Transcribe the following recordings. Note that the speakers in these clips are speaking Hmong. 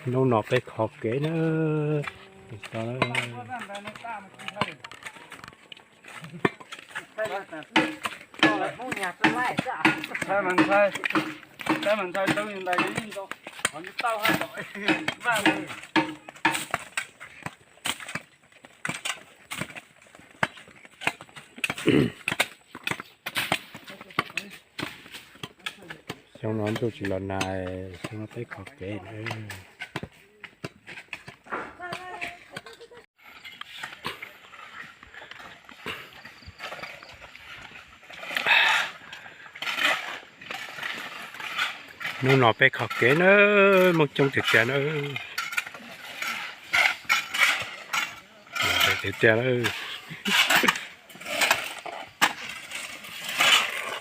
Hnub no peb kho kev na. Xyoo no ntuj tsis los nag, xyoo no peb kho kev. Hnub no peb kho kev na, Hmoob coob tiag tiag na. Tiag tiag na.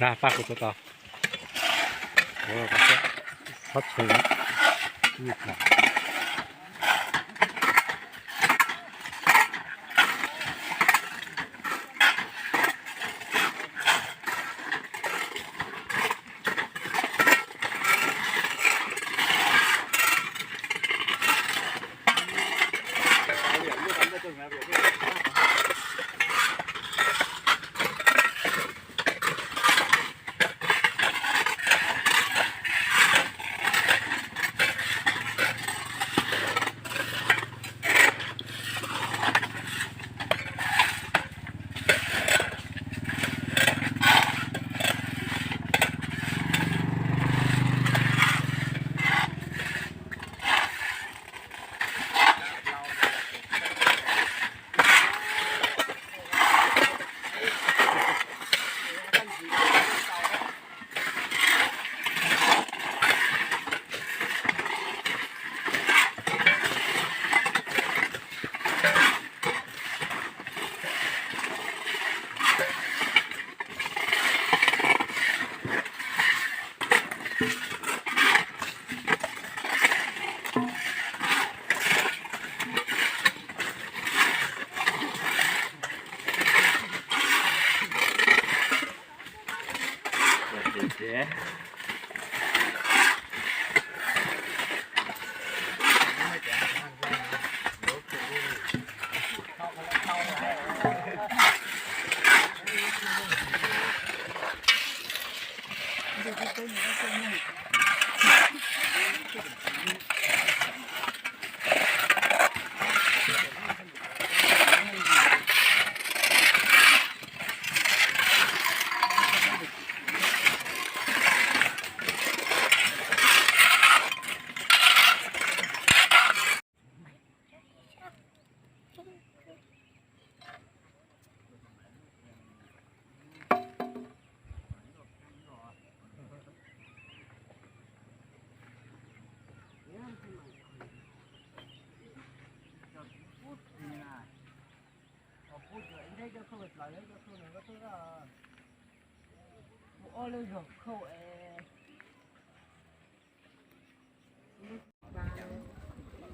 Na pab kuv tua tau. Txhob txhee.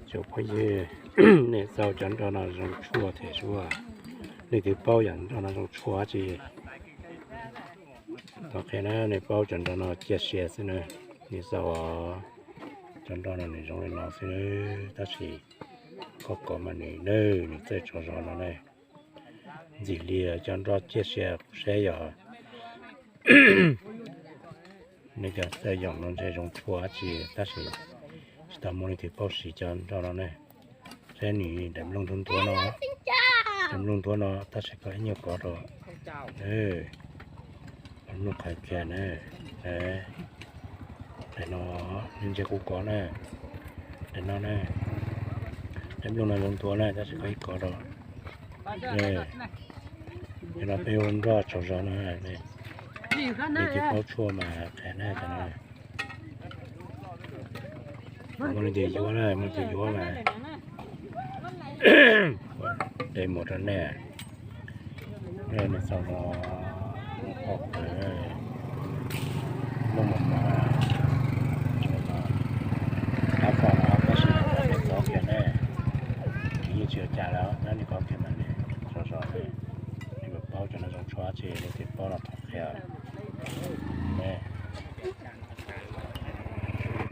Cov phooj ywg, nej txaus cov nroj no zoo tshuaj thiab sua, nej twb paub yam nroj no zoo tshuaj tsi? Tau qhia na, nej paub cov nroj no cia siab xwb na, nej txaus, cov nroj no nws zoo li no xwb na, tab sis koj kov mas nws, nws txawj tsaug zog no ne. Ntxim li cov nroj ciaj sia kuv saib yog nej cov txawj yoom no ntshe zoo tshuaj dab tsi, tab sis tsis tau muaj leej twg paub siv cov nroj no ne. Saib nws daim nplooj nthuav nthuav no, daim nplooj nthuav no tab sis koj ib nyuag kov rau, daim nplooj qhais kiag na. Daim no, nej ntsia kuv kov na, daim no na, daim nplooj no zoo nthuav na tab sis koj ib kov rau. Cov no peb hu nroj tsaug zog no, nej twb paub tshuaj mas qhia na cov no. Muaj leej twg yuav na, muaj leej twg yuav mas de mus rau nej. Nws txaus no, nplooj mas no,